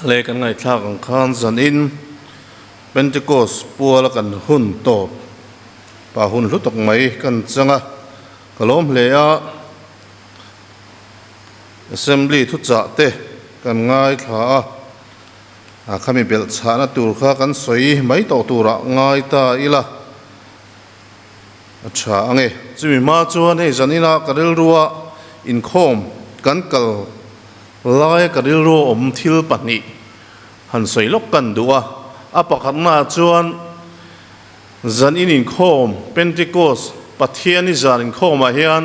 Le kan ngaihthlak ang khan zanin Pentecost puala kan hun tawp pa hun hlu tak mai kan chang a, ka lawm hle a, Assembly thuchah te kan ngaithla a, a khami belh chhahna tur kha kan sawi mai tawh turah ngai ta ila a tha ange. Chumi hma chuan hei zaninah ka rilrua inkhawm kan kal Laia ka rilru awm thil pahnih han sawi lawk kan duh a. A pakhatnaah chuan zan in inkhawm, Pentecost, Pathian i zan inkhawmah hian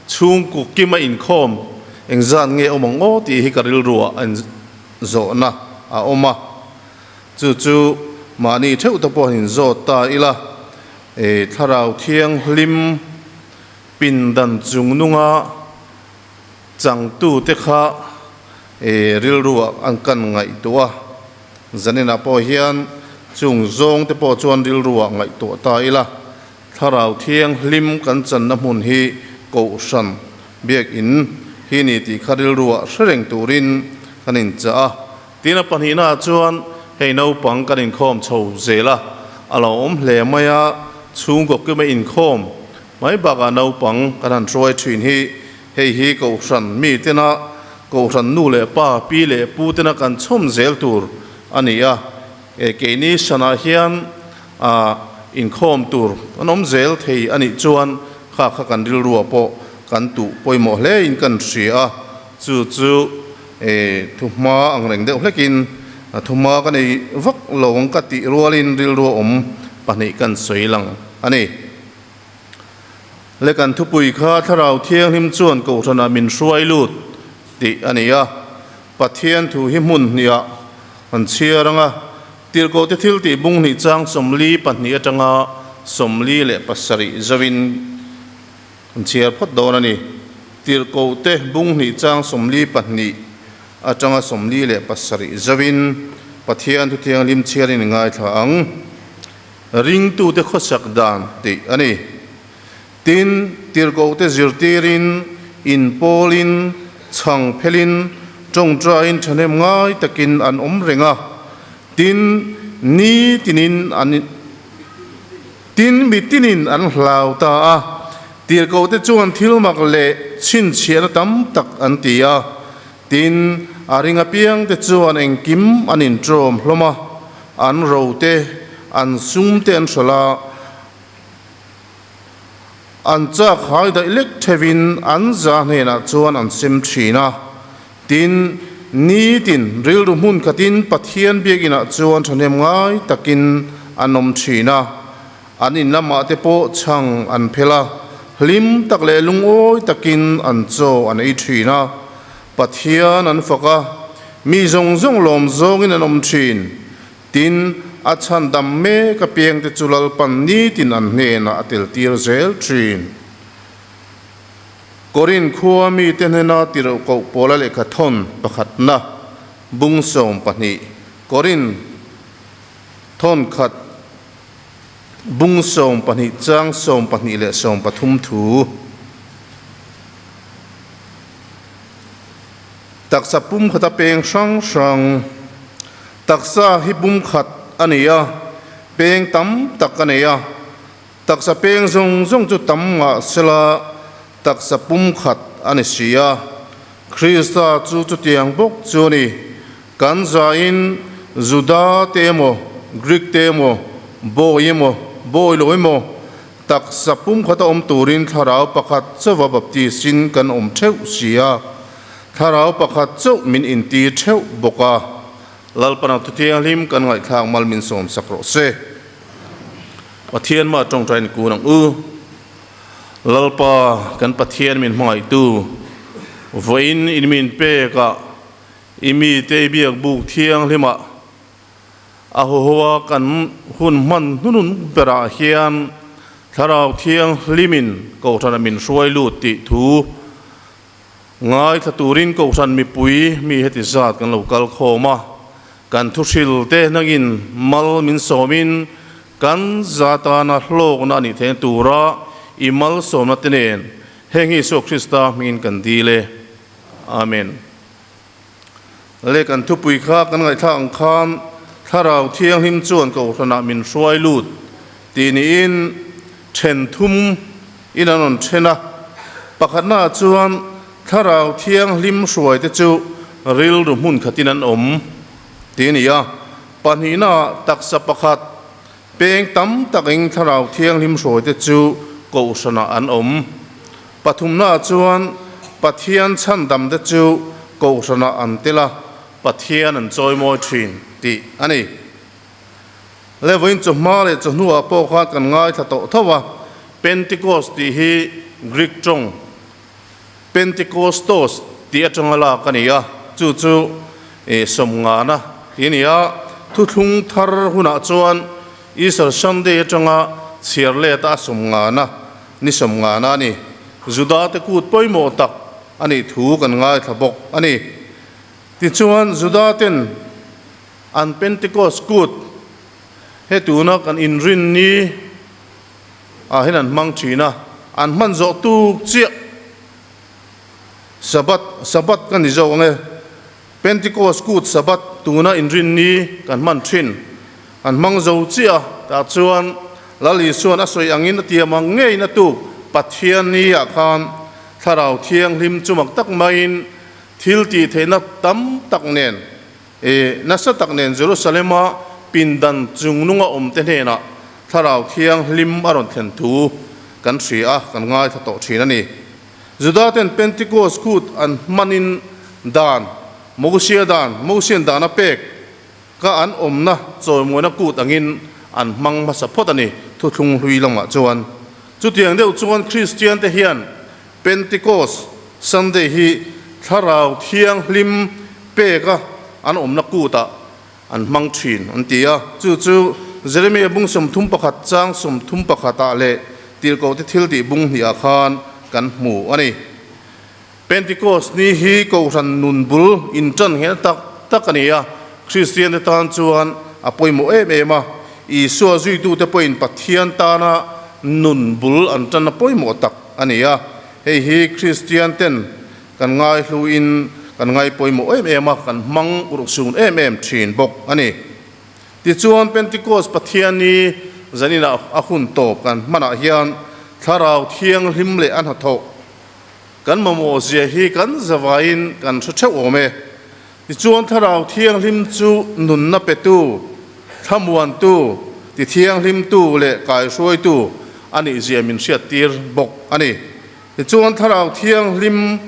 chhungkaw kima inkhawm engzat nge awm ang aw tih hi ka rilruah a inzawhna a awm a. Chu chu mahni theuh te pawh han inzawt ta ila, Thlarau Thianghlim pindan chungnunga Changtute kha rilruah an kan ngaihtuah a, zaninah pawh hian chung zawngte pawh chuan rilruah ngaihtuah ta ila, Thlarau Thianghlim kan channa hmun hi Kohhran Biakinn hi ni tih kha rilruah hre reng turin kan inchah a. Tin, a pahnihnaah chuan hei naupang kan inkhawm chho zel a, a lo awm hle mai a, chhungkaw kima inkhawm mai bakah naupang kan han hruai thin hi Hei hi Kohhran mi tena Kohhran nu leh pa, pi leh pu tena kan chhawm zel tur a ni a. Keini sanah hian inkhawm tur kan awm zel thei a nih chuan kha kha kan rilruah pawh kan tuh pawimawh hlein kan hria a. Chu chu thuhma ang reng deuh hlekin thuhma ka nei vak lo ang ka tih rualin rilrua awm pahnih kan sawi lang a ni. Le kan thupui kha Thlarau Thianghlim chuan Kohhranah min hruai lut tih a ni a. Pathian thu hi hmun hniah kan chhiar ang a, Tirhkohte thil tih bung hnih chang 42 atanga 47 zauhin kan chhiar phawt dawn a ni. Tirhkohte bung hnih chang 42 atanga 47 zauhin Pathian thu thianghlim chhiarin i ngaithla ang. Ringtute khawsak dan tih a ni. Tin, tirhkohte zirtirin, inpawlin, chhang phelin, tawngtaiin thahnem ngai takin an awm reng a. Tin, ni tinin an Tin, mi tinin an hlau ta a. Tirhkohte chuan thil mak leh chhinchhiahna tam tak an ti a. Tin, a ring apiangte chuan engkim an inṭawm hlawm a, an rote, an sumte an hralh a, an chak hai daih lek theuhin an za hnenah chuan an sem ṭhin a. Tin, nitin rilru hmun khatin Pathian biakinah chuan ṭhahnem ngai takin an awm ṭhin a. An in lamah te pawh chhang an phel a, hlim tak leh lungawi takin an chaw an ei thin a, Pathian an fak a, mi zawng zawng lawm zawngin an awm thin. Tin, a chhan dam mek apiangte chu Lalpan nitin an hnenah a tel tir zel thin. Korin khua mite hnena tirh koh pawla lehkha thawn pakhatna bung 12, Korin thawn khat, Bung 12 chang 12 leh 13 thu. Taksa pum khata peng hrang hrang. Taksa hi pum khat a ni a, peng tam tak a nei a. Taksa peng zawng zawng chu tam ngah sela taksa pum khat a ni si a. Krista chu chutiang bawk chu a ni. Kan zain Juda te emaw, Greek te emaw, bawi emaw, bawi lo emaw, taksa pumkhata awm turin thlarau pakhat chauha baptisin kan awm theuh si a, thlarau pakhat chauh min inti theuh bawk a. Lalpana Thuthianghlim kan ngaihthlak mal min sawmsak rawh se. Pathian mah tawngtain kun ang u. Lalpa kan Pathian min hmangaihtu, vawiin in min pekah I mite i biak buk thianghlimah a huhoa kan hun hman hnunun berah hian Thlarau Thianghlimin Kohhrana min hruai lut tih thu ngaithla turin Kohhran mipui mi heti zat kan lo kal khawm a, kan thuhril te nangin mal min sawmin kan za tana hlawkna a nih theihna tura i malsawmna te nen heng hi Isua Krista hmingin kan dil e. Amen. Le kan thupui kha kan ngaihthlak ang khan Thlarau Thianghlim chuan Kohhranah min hruai lut tih niin then thum in an rawn then a. Pakhatnaah chuan Thlarau Thianghlim hruaite chu rilru hmun khatin an awm tih a ni a. Pahnihnaah taksa pakhat peng tam takin Thlarau Thianghlim hruaite chu Kohhranah an awm. Pathumnaah chuan Pathian chhandamte chu Kohhranah an tel a, Pathian an chawimawi thin tih a ni. Levain chawhma leh chawhnuah pawh khan kan ngaithla tawh tho a, Pentecost tih hi Greek tawng Pentekostos tih atanga lak a ni a, chu chu sawmngana tih a ni a, thuthlung thar hunah chuan Easter Sunday atanga chhiar let a sawmngana ni sawmngana a ni. Juda te kut pawimawh tak a nih thu kan ngaithla bawk a ni. Tichuan Juda ten an Pentecost kut he tuna kan inrin ni ah hian an hmang thin a, an hman zawh tuk chiah Sabbath, Sabbath ka ni zawk ang e, Pentecost kut Sabbath tuna inrin ni kan hman thin, an hmang zo chiah a, tah chuan Lal Isuan a sawi angin a tiam ang ngeiin a tuk Pathian ni ah khan Thlarau Thianghlim chu mak tak maiin thil tih theihna tam tak nen E, nasa tak nen Jerusalema pindan chungnunga awmte hnenah Thlarau Thianghlim a rawn thlen thu kan hria a, kan ngaithla tawh thin a ni. Judaten Pentecost kut an hmanin dan, Mosia dan, Mosian dan a pek ka an awmna chawimuana kut angin an hmang hmasa phawt a ni, thuthlung hlui lamah chuan. Chutiang deuh chuan Kristiante hian Pentecost Sunday hi Thlarau Thianghlim peka an awmna kutah an hmang thin an ti a. Chu chu Jeremia bung 31 chang 31 ah leh Tirhkohte thiltih bung hnih ah khan kan hmu a ni. Pentecost ni hi Kohhran nun bul intan nghel tak tak a ni a, Kristiante tan chuan a pawimawh em em a, Isua zuitute pawhin Pathian tana nun bul an tanna pawimawh tak a ni a, hei hi Kristianten kan ngaihluin kan ngaipawimawh em em a, kan hmang urhsun em em thin bawk a ni. Tichuan Pentecost Pathian ni zaninah a hun tawp kan hmanah hian Thlarau Thianghlim leh a hnathawh Kan mamawh zia hi kan zavaiin kan hre theuh awm e. Tichuan Thlarau Thianghlim chu nunna petu, thlamuantu, tithianghlimtu leh kaihruaitu a nih zia min hriattir bawk a ni. Tichuan Thlarau Thianghlim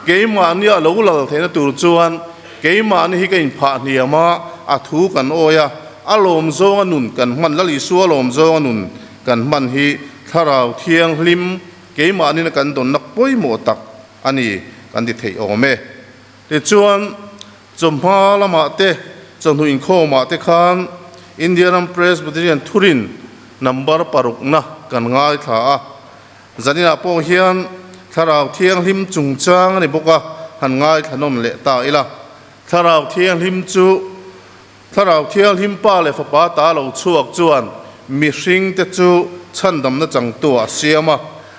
keimahni a lo lal theihna tur chuan keimahni hi ka inphah hniam a, a thu kan awi a, a lawm zawnga nun kan hman, Lal Isua lawm zawnga nun kan hman hi Thlarau Thianghlim Keimahnin kan dawnnak pawimawh tak a ni kan ti theih awm e. Tichuan, chawhma lamah te, chawhnu inkhawmah te khan India ram Presbyterian thurin number parukna kan ngaithla a. Zaninah pawh hian Thlarau Thianghlim chungchang a ni bawk a, han ngaithla nawn leh ta ila. Thlarau Thianghlim chu Thlarau Thianghlim Pa leh Fapa ta lo chhuak chuan mihringte chu chhandamna changtu a siam a,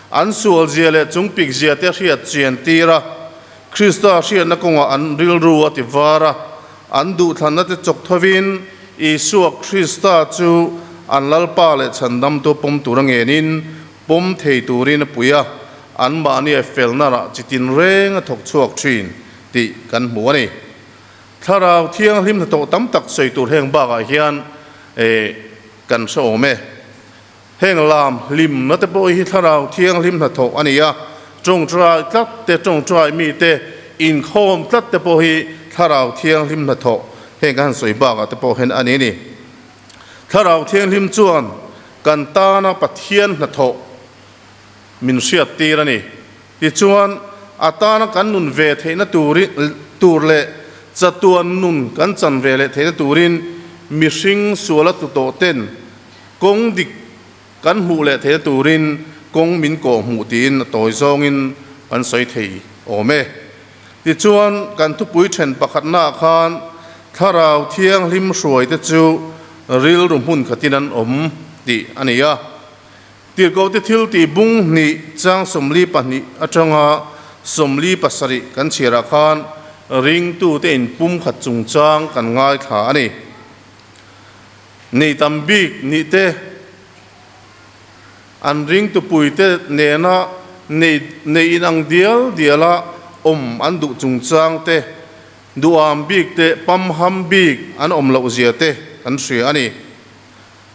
an sualzia leh chungpikzia te hriat chian tir a, Krista hriatna kawngah an rilru a ti var a, an duhthlanna te chawk thovin Isua Krista chu an Lalpa leh Chhandamtu pawm tura ngenin pawm thei turin a pui a, anmahni a felna rah chi tinreng a thawk chhuak thin tih kan hmu a ni. Thlarau Thianghlim hnathawh tam tak sawi tur heng bakah hian kan hre awm e. Heng lam hlimna te pawh hi Thlarau Thianghlim hnathawh a ni a, tawngtai tlat te, tawngtai mite inkhawm tlat te pawh hi Thlarau Thianghlim hnathawh heng kan han sawi bakah te pawh hian a ni a ni. Thlarau Thianghlim chuan kan tana Pathian hnathawh min hriattir a ni. Tichuan, a tana kan nun ve theihna tur leh chatuan nun kan chan ve leh theihna turin mihring suala tlu tawh ten kawng dik kan hmuh leh theihna turin kawng min kawh hmuh tiin a tawi zawngin kan sawi thei awm e. Tichuan, kan thupui then pakhatnaah khan Thlarau Thianghlim hruaite chu rilru hmun khatin an awm tih a ni a. Tirhkohte thil tih bung hnih chang 42 atanga 47 kan chhiarah khan ringtute inpumkhat chungchang kan ngaithla a ni. Nei tam bik nih te, an ringtupuite nena nei nei inang dial diala awm an duh chungchang te, duham bik te, pamham bik an awm loh zia te kan hria a ni.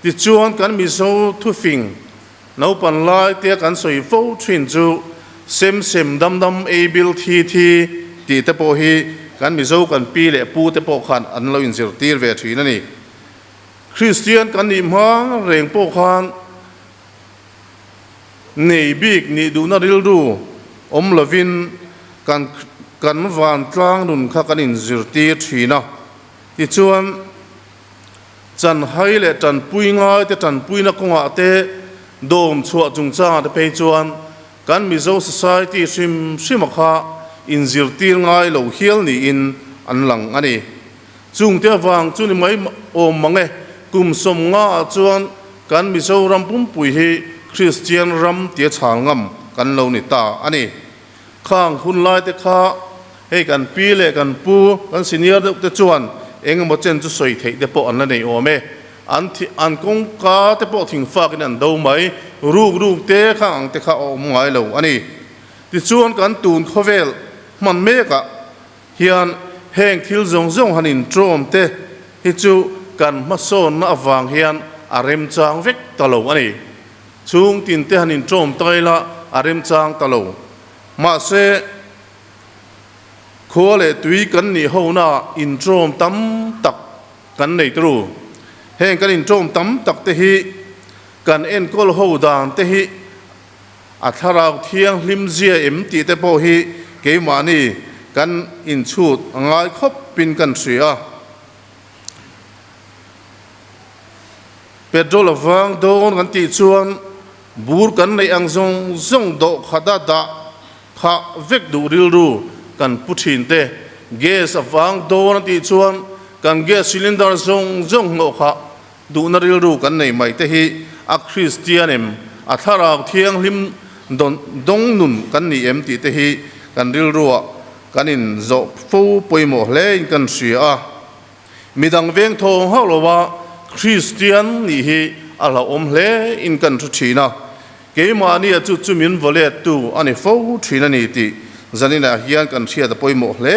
Tichuan kan Mizo thufing naupan lai tia kan sawi fo thin chu sem sem dam dam ei bil thi thi tih te pawh hi kan Mizo kan pi leh pu te pawh khan an lo inzirtir ve thin a ni. Kristian kan nih hma reng pawh khan nei bik nih duhna rilru awm lovin kan kan vantlang nun kha kan inzirtir thin a. Tichuan Chanhai leh tanpui ngaite tanpuina kawngah te dawm chhuah chungchangah te phei chuan kan Mizo society hrim hrima kha inzirtir ngai lo hial niin an lang a ni. Chungte avang chu ni mai awm mang e, kum 50 ah chuan kan Mizoram pumpui hi Kristian ram tia chhal ngam kan lo ni ta a ni. Khang hun lai te kha hei kan pi leh kan pu, kan senior deuh te chuan eng emaw chen chu sawi theih te pawh an la nei awm e. An thi, an kawngka te pawh thingfak in an do mai, ruk ruk te khang ang te kha a awm ngai lo a ni. Tichuan kan tun khawvel hman mek ah hian heng thil zawng zawng han intawm te hi chu kan hmasawnna avang hian a remchang vek ta lo a ni. Chhung tin te han intawm ta ila a remchang ta lo. Mahse, khua leh tui kan nih hona intawm tam tak kan nei turu. Heng kan intawm tam tak te hi kan enkawl ho dan te hi a thlarau thianghlim zia em tih te pawh hi keimahni kan inchhut a ngai khawpin kan hria. Petrol a vang dawn kan tih chuan bur kan neih ang zawng zawng dawh khata dah kha vek duh rilru kan pu thin te, gas a vang dawn a tih chuan kan gas cylinder zawng zawng hnawh kha duhna rilru kan nei mai te hi a Kristian em, a thlarau thianghlim dawng nun kan ni em tih te hi kan rilruah kan inzawh fo pawimawh hle in kan hria a. Midang veng thawng hauh lo a Kristian nih hi a hlauhawm hle in kan hre thin a, keimahnia chu chu min vaw let tu a ni fo thin a ni tih zaninah hian kan hriat a pawimawh hle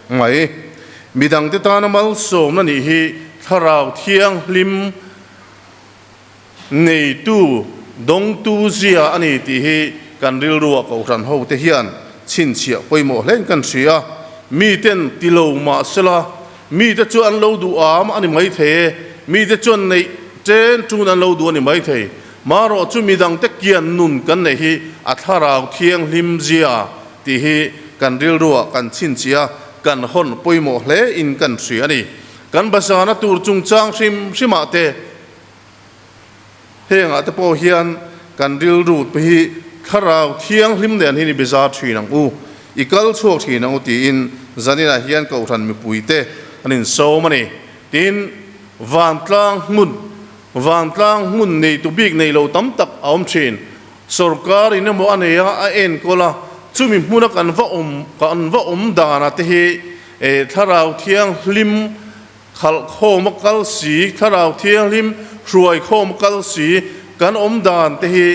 mai. Midangte tana malsawmna nih hi Thlarau Thianghlim neitu, dawngtu zia a ni tih hi kan rilrua kohhran hote hian chhinchhiah pawimawh hlein kan hria. Miten ti lo mah sela, mite chu an lo duh am a ni maithei e, mite chuan neih chen chun an lo duh a ni maithei. Marawh chu midangte kian nun kan neih hi a thlarau thianghlim zia tih hi kan rilrua kan chhinchhiah a, kan hawn pawimawh hlein kan hria a ni. Kan bazarna tur chungchang hrim hrimah te, Hengah te pawh hian kan rilru te hi thlarau thianghlim nen hian i biza thin ang u, i kal chhuak thin ang u tiin zaninah hian Kohhran mipuite an insawm a ni. Tin, vantlang hmun, vantlang hmun neitu bik nei lo tam tak a awm thin. Sorkar in emaw a nei a, a enkawl a, chumi hmuna kan va awm, kan va awm danah te hi thlarau thianghlim, Khalh khawm a kal si, Thlarau Thianghlim hruai khawm a kal si, kan awm dan te hi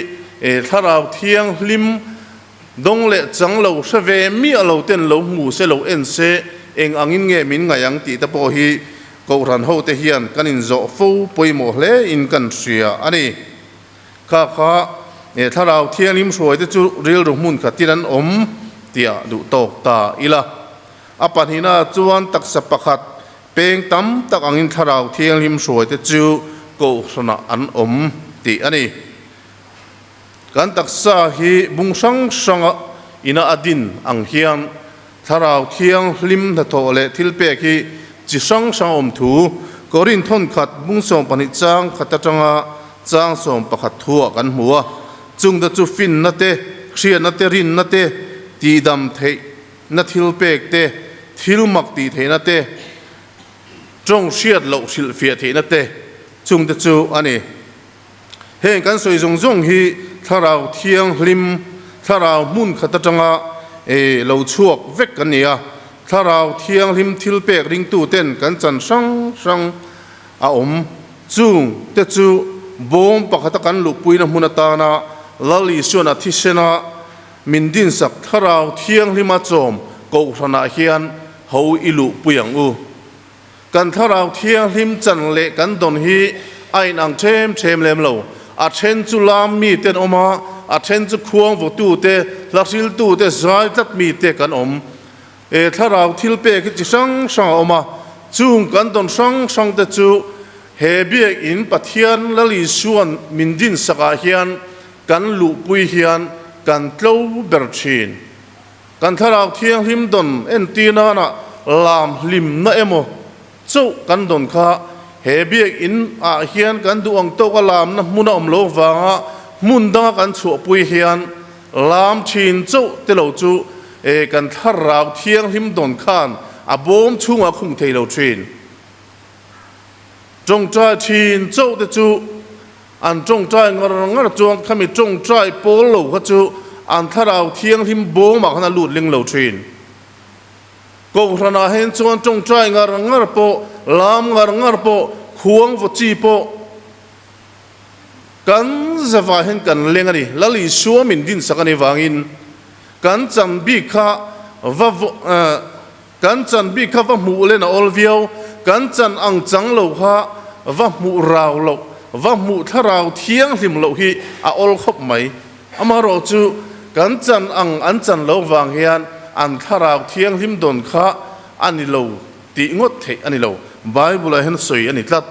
Thlarau Thianghlim dawng leh chang lo hre ve miah lo ten lo hmu se lo en se eng angin nge min ngaih ang tih te pawh hi Kohhran ho te hian kan inzawh fo pawimawh hle in kan hria a ni. Kha kha Thlarau Thianghlim hruai te chu rilru hmun khatin an awm tiah duh tawk ta ila. A pahnihna chuan taksa pakhat peng tam tak angin Thlarau Thianghlim hruaite chu Kohhranah an awm tih a ni. Kan taksa hi bung hrang hranga ina a din ang hian Thlarau Thianghlim hnathawh leh thilpek hi chi hrang hrang a awm thu Korinth thawnkhat bung 12 chang khat atanga chang 11 thuah kan hmu a. Chungte chu finna te, hriatna te, rinna te, tihdam theih Na thil pek te, thil mak tih theihna te, tawng hriat loh hrilhfiah theihna te chung te chu a ni. Heng kan sawi zawng zawng hi Thlarau Thianghlim, Thlarau hmun khat atanga lo chhuak vek kan ni a. Thlarau Thianghlim thilpek ringtuten kan chan hrang hrang a awm. Chung te chu bawm pakhata kan luhpuina hmun atana Lal Isuan a thisena min dinsak Thlarau Thianghlima chawm Kohhranah hian ho i luhpui ang u. Kan Thlarau Thianghlim chan leh kan dawn hi a inang ṭhem ṭhem lem lo. A ṭhen chu lam mite an awm a, a ṭhen chu khuang vawtute, hlahriltute, zai tlat mite kan awm. He Thlarau thil pek hi chi hrang hrang a awm a, chung kan dawn hrang hrangte chu he Biakinn Pathian Lal Isua'n min dinsakah hian kan luhpui hian kan tlo ber ṭhin. Kan Thlarau Thianghlim dawn entir nana lam hlimna emaw chauh kan dawn kha he Biakinn ah hian kan duh ang tawka lamna hmun a awm lo vanga hmun danga kan chhuahpui hian lam thin chauh te lo chu kan Thlarau Thianghlim dawn khan a bawm chhungah khung thei lo thin. Tawngtai thin chauh te chu An tawngtai ngar ngar chuan khami tawngtai pawl lo kha chu an thlarau thianghlim bawmah khan a lut ling lo thin. Kohhranah hian chuan tawngtai ngar ngar pawh, lam ngar ngar pawh, khuang vaw chi pawh kan zavah hian kan leng a ni. Lal Isua min dinsak a nih vangin kan chan bik kha va Kan chan bik kha va hmuh len a awl viau, kan chan ang chang lo kha va hmuh rau loh, va hmuh thlarau thianghlim loh hi a awl khawp mai. Amaherawh chu kan chan ang an chan lo vang hian an thlarau thianghlim dawn kha a ni lo tih ngawt theih a ni lo. Bible-ah hian sawi a ni tlat.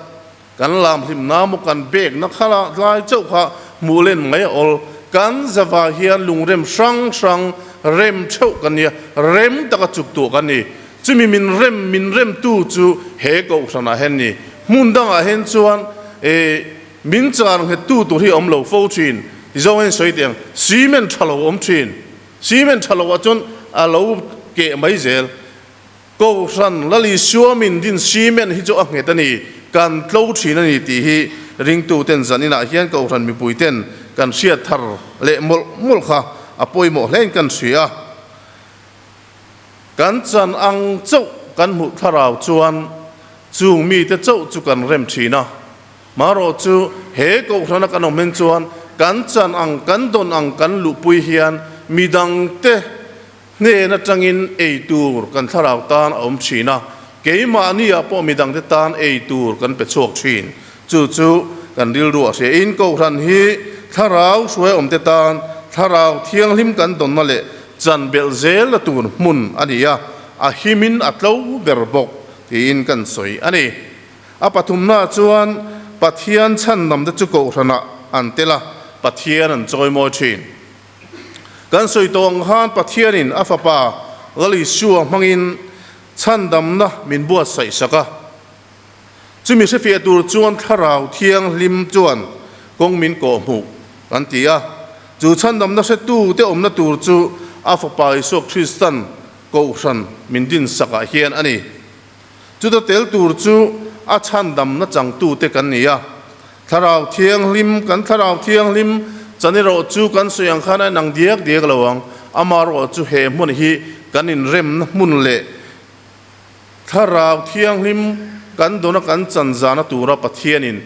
Kan lamhlimna maw kan bekna kha lai chauh kha hmuh len mai a awl. Kan zava hian lungrem hrang hrang rem theuh kan nia, rem taka chuk tuah kan ni. Chumi min rem min remtu chu he kohhranah hian ni. Hmun dangah hian chuan e min char nghettu tur hi a awm lo fo thin. Tizawng hian sawi teh ang, cement tha lo awm thin. Cement tha loah chuan a lo keh mai zel. Kohhran Lal Isua min din cement hi chu a nghet a ni, kan tlo thin a ni tih hi ringtuten zaninah hian Kohhran mipuiten kan hriat thar leh mawlh mawlh kha a pawimawh hlein kan hria. Kan chan ang chauh kan hmuh thlarau chuan chung mite chauh chu kan rem thin a. Marawh chu he Kohhrana kan awm hen chuan kan chan ang kan dawn ang kan luhpui hian midangte Hnen atangin ei tur kan thlarau tan a awm thin a, keimahni-ah pawh midangte tan ei tur kan pe chhuak thin. Chu chu kan rilru a hria. In Kohhran hi thlarau hruai awmte tan thlarau thianghlim kan dawnna leh chan belh zelna tur hmun a ni a, a himin a tlo ber bawk tiin kan sawi a ni. A pathumnaah chuan Pathian chhandamte chu Kohhranah an tel a, Pathian an chawimawi thin. Kan sawi tawh ang khan Pathianin a Fapa Lal Isua hmangin chhandamna min buatsaih sak a. Chumi hrefiah tur chuan Thlarau Thianghlim chuan kawng min kawhhmuh kan ti a. Chu chhandamna hretute awmna tur chu a Fapa Isua Kristan Kohhran min dinsakah hian a ni. Chuta tel tur chu a chhandamna changtute kan ni a. Thlarau Thianghlim, Kan Thlarau Thianghlim chan erawh chu kan sawi ang khan a inang diak diak lo ang. Amaherawh chu he hmun hi kan inremna hmun leh Thlarau Thianghlim kan dawna kan chan zana tura Pathianin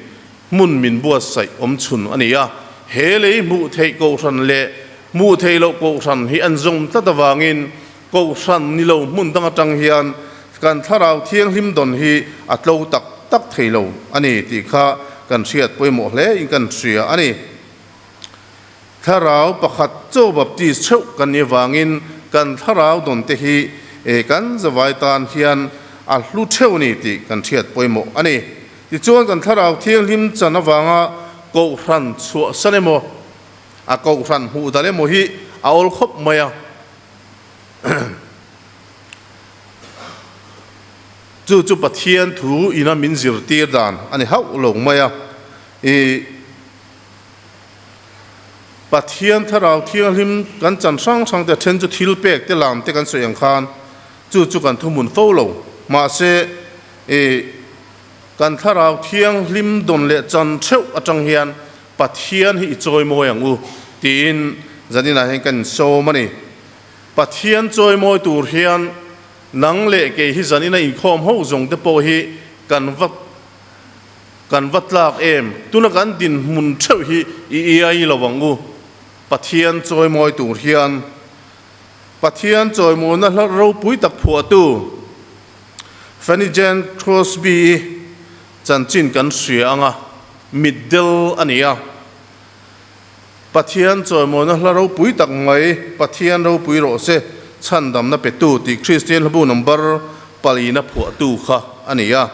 hmun min buatsaih awm chhun a ni a. He lei hmuh theih kohhran leh hmuh theih loh kohhran hi an zawm tlat avangin Kohhran ni lo hmun dang atang hian kan Thlarau Thianghlim dawn hi a tlo tak tak thei lo a ni tih kha kan hriat pawimawh hle in kan hria a ni. Thlarau pakhat chaw baptist theuh kan nih avangin kan Thlarau dawn te hi kan zavai tan hian a hlu theuh a ni tih kan hriat pawimawh a ni. Tichuan kan Thlarau Thianghlim chan avanga Kohhran chhuahsan emaw a Kohhran hmuh dal emaw hi a awl khawp mai a. Chu chu Pathian thu ina min zirtir dan a ni hauh lo mai a. I Pathian Thlarau Thianghlim kan chan hrang hrang te then chu thil pek te lam te kan sawi ang khan chu chu kan thuhmun fo lo. Mahse i kan Thlarau Thianghlim dawn leh chan theuh atang hian Pathian hi i chawimawi ang u tiin zaninah hian kan insawm a ni. Pathian chawimawi tur hian. Nang leh kei hi zanin a inkhawm ho zawng te pawh hi kan va kan va tlak em? Tuna kan dinhmun theuh hi i iai lo ang u. Pathian chawimawi tur hian Pathian chawimawina hla ropui tak phuahtu Fanny Jane Crosby-i chanchin kan hria ang a, mitdel a ni a. Pathian chawimawina hla ropui tak mai, Pathian ropui rawh se, chhandamna petu tih Kristian hlabu number palina phuahtu kha a ni a.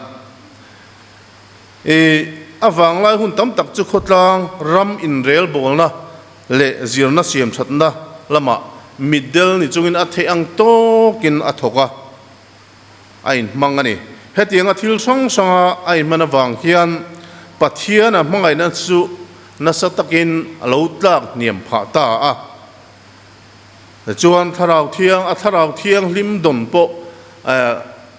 I a vanglai hun tam tak chu khawtlang ram inrelbawlna leh zirna siamthatna lamah mitdel ni chungin a theih ang tawkin a thawk a, a inhmang a ni. Hetianga thil hrang hranga a inhman avang hian Pathiana hmangaihna chu nasa takin a lo tlak hniam phah ta a. Tichuan Thlarau Thiang, a Thlarau Thianghlim dawn pawh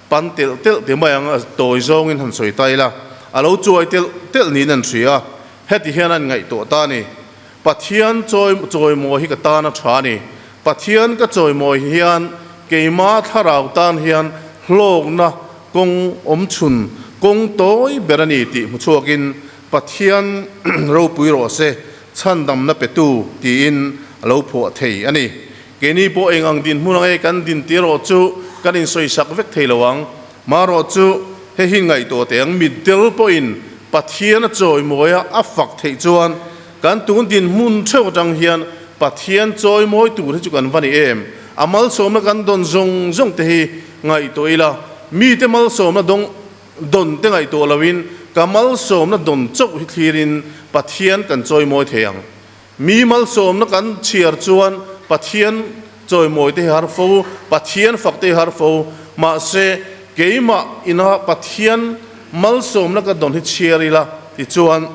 pan telh telh ti mai ang a tawi zawngin han sawi ta ila, a lo chuai telh telh niin an hria a. Heti hian an ngaihtuah ta a ni, Pathian chawi chawimawi hi ka tan a tha a ni. Pathian ka chawimawi hian keima thlarau tan hian hlawkna kawng awm chhun kawng tawi ber a ni tih hmu chhuakin Pathian ropui rawh se, chhandamna petu tiin a lo phuah thei a ni. Keini pawh eng ang dinhmun ang e kan din tih erawh chu kan insawisak vek thei lo ang. Marawh chu hei hi ngaihtuah teh ang, mitdel pawhin Pathian a chawimawi a, a fak theih chuan kan tun dinhmun theuh atang hian Pathian chawimawi tur hi chu kan va ni em? A malsawmna kan dawn zawng zawng te hi ngaihtuah ila, mite malsawmna dawng dawn te ngaihtuah loin ka malsawmna dawn chauh hi thlirin Pathian kan chawimawi thei ang. Mi malsawmna kan chhiar chuan Pathian chawimawi te hi har fo, Pathian fak te hi har fo. Mahse, keimah ina Pathian malsawmna ka dawn hi chhiar ila tichuan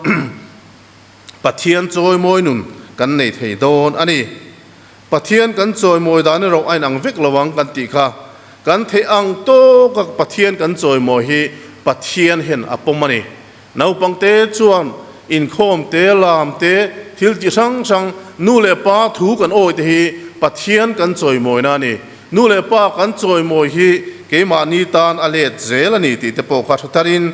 Pathian chawimawi nun kan nei thei dawn a ni. Pathian kan chawimawi dan erawh a inang vek lo ang kan tih kha. Kan theih ang tawka Pathian kan chawimawi hi Pathian hian a pawm a ni. Naupangte chuan inkhawm te, lam te, thil chi hrang hrang, nu leh pa thu kan awi te hi Pathian kan chawimawina a ni. Nu leh pa kan chawimawi hi keimahni tan a let zel a ni tih te pawh kha tha tharin,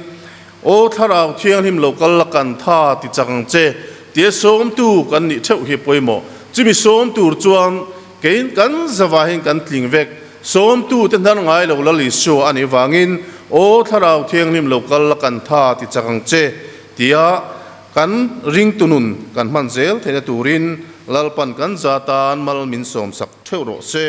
Aw Thlarau Thianghlim lo kal la kan tha ti chak ang che tia sawmtu kan nih theuh hi pawimawh. Chumi sawm tur chuan keiin kan zavahin kan tling vek. Sawmtu te hnar ngai lo Lal Isua a nih vangin, Aw Thlarau Thianghlim lo kal la kan tha ti chak ang che, tia kan ringtu nun kan hman zel theihna turin Lalpan kan za tan mal min sawmsak theuh rawh se.